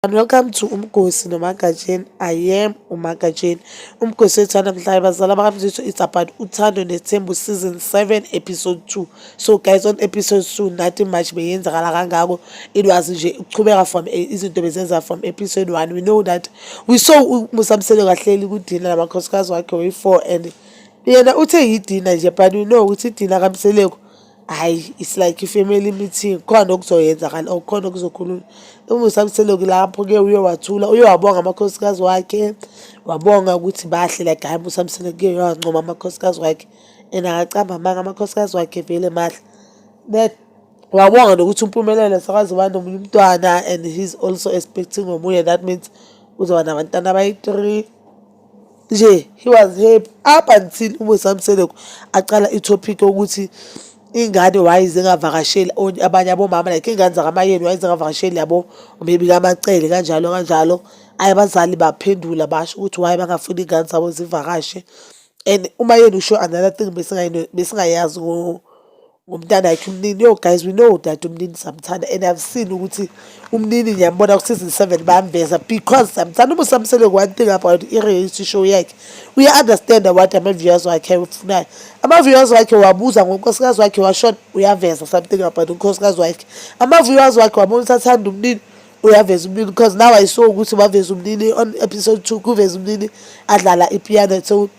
And welcome to Umgosi noMagatsheni. I am uMagatsheni. Umgosi wethu wanamhlanje, bazala bakamzitho, it's about Uthando Nesithembu season 7 episode 2. So guys, on episode 2 nothing much beyenzakala kangako. It was nje ukuchubeka from izinto bezenza from episode 1. We know that we saw uMusa Mseleku kahleli ku-dinner namakhosikazi wakhe we-4 and yena uthe yi-dinner nje, but we know ukuthi i-dinner kaMseleku, hhayi, it's like i-family meeting. Khona okuzoyenzakala or khona okuzokhulunywa. UMusa Mseleku lapho-ke uye wathula, uye wabonga amakhosikazi wakhe, wabonga ukuthi bahle. Like, hhayi, uMusa Mseleku uye wancoma amakhosikazi wakhe and akacamba amanga, amakhosikazi wakhe vele mahle. Then wabonga nokuthi uMpumelelo sekaze wanomunye umntwana and he's also expecting omunye. That means uzoba nabantwana abayi-three nje. He was happy up until uMusa Mseleku acala i-topic yokuthi iy'ngane why zingavakasheli abanye abomama, like iy'ngane zakaMayeni why zingavakasheli yabo maybe kaMacele, kanjalo kanjalo. Ayi, abazali baphendula basho ukuthi why bangafuni iy'ngane zabo zivakashe. And uMayeni usho another thing besingayazi ngomntanakhe uMnini. Yo guys, we know that uMnini samthanda and I've seen ukuthi uMnini ngiyambona ku-season 7 bayamveza because samthanda uMusa Mseleku. One thing about i-reality show yakhe, uya-understand-a what ama-viewers wakhe awafunayo. Ama-viewers wakhe wabuza ngonkosikazi wakhe washona, uyaveza something about unkosikazi wakhe. Ama-viewers wakhe wabona ukuthi athanda uMnini, uyaveza uMnini, because now I saw ukuthi baveza uMnini on episode 2, kuveza uMnini adlala ipiano. So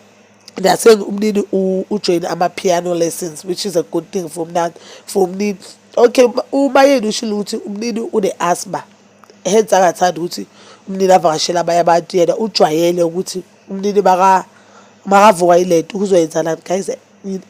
they are saying uMnini ujoyine ama-piano lessons, which is a good thing for mnandi for uMnini. Okay, uMayeni ushilo ukuthi uMnini une-asthma, hence angathandi ukuthi uMnini avakashele abanye abantu. Yena ujwayele ukuthi uMnini makavuka yilento kuzoyenzakalani. Guys,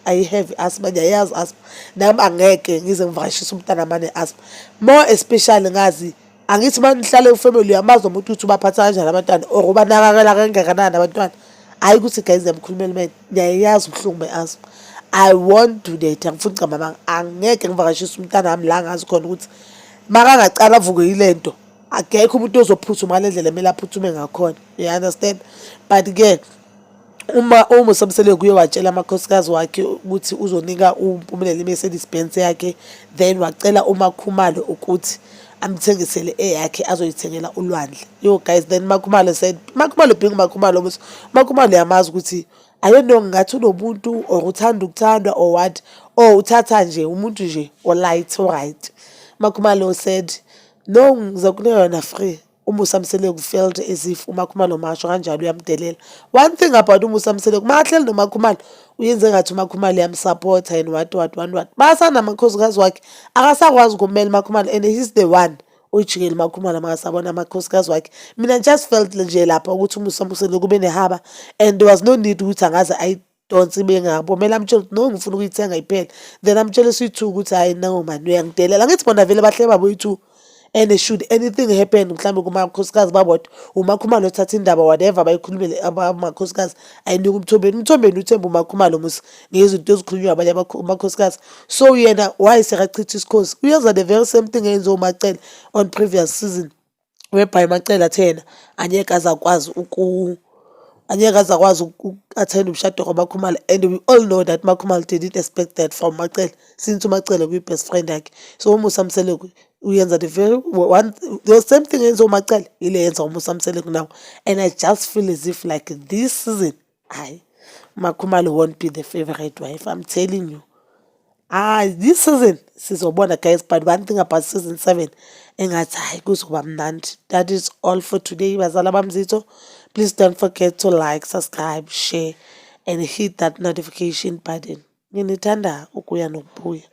I have asthma, ngiyayazi asthma nami. Angeke ngize ngivakashise umntana mane-asthma, more especially ngazi angithi uma nihlale ku-family uyamazi umuntu ukuthi ubaphatha kanjani abantwana or ubanakekela kangakanani abantwana. Hhayi ukuthi guys, ngiyamkhulumela mina, ngiyayazi ubuhlungu be-asthma. I won't do that. Angifuni ukucamba amanga, angeke ngivakashise umntana wami la ngazi khona ukuthi makangacala avuke yile nto, akekho umuntu ozophuthuma ngale ndlela emele aphuthume ngakhona, you understand? But-ke uma uMusa Mseleku uye watshela amakhosikazi wakhe ukuthi uzonika uMpumelelo i-Mercedes Benz yakhe, then wacela uMakhumalo ukuthi amthengisele eyakhe azoyithengela uLwandle. Yo guys, then Makhumalo said, Makhumalo being Makhumalo, ukuthi Makhumalo uyamazi ukuthi, I don't know, ngathi unobuntu or uthanda ukuthandwa or what, or uthatha nje umuntu nje o-light, o-right. Makhumalo said, "No, ngizokunika yona free." UMusa Mseleku felt as if uMakhumalo masho kanjalo uyamdelela. One thing about uMusa Mseleku, makahleli noMakhumalo uyenze ngathi uMakhumalo uyamsupporta and what what what what. Masanamakhosikazi wakhe akasakwazi ukumela uMakhumalo and he's the one oyijikela uMakhumalo makasabona amakhosikazi wakhe. Mina just felt nje lapha ukuthi uMusa Mseleku ube nehaba and there was no need ukuthi angaze ayidonse ibe ngabo. Kumele amtshele ukuthi no, ngifuna ukuyithenga iphele, then amtshele siyi-two ukuthi hhayi, no man, uyangidelela. Angithi bona vele bahle baboyi-two and should anything happen mhlawumbe kumakhosikazi babodwa, uMakhumalo othatha indaba, whatever bayikhulumele amakhosikazi ayinike uMthombeni. UMthombeni uthemba uMakhumalo mos ngezinto ezikhulunywa abanye amakhosikazi. So yena why sekachitha isikhosi? Uyenza the very same thing eyenziwe uMacele on previous season, whereby uMacele athe yena angeke aze akwazi uku-attend umshado kaMakhumalo, and we all know that Makhumalo didn't expect that from Macele since uMacele kuyi-best friend yakhe. So uMusa Mseleku uyenza the very one, the same thing eyenziwa uMacele ile yenza uMusa Mseleku now, and I just feel as if like this season, hhayi, Makhumalo won't be the favorite wife, I'm telling you. Ah, this season sizobona guys, but one thing about season 7, engathi hayi, kuzoba mnandi. That is all for today, bazala bamzitho. Please don't forget to like, subscribe, share and hit that notification button. Nginithanda ukuya nokubuya.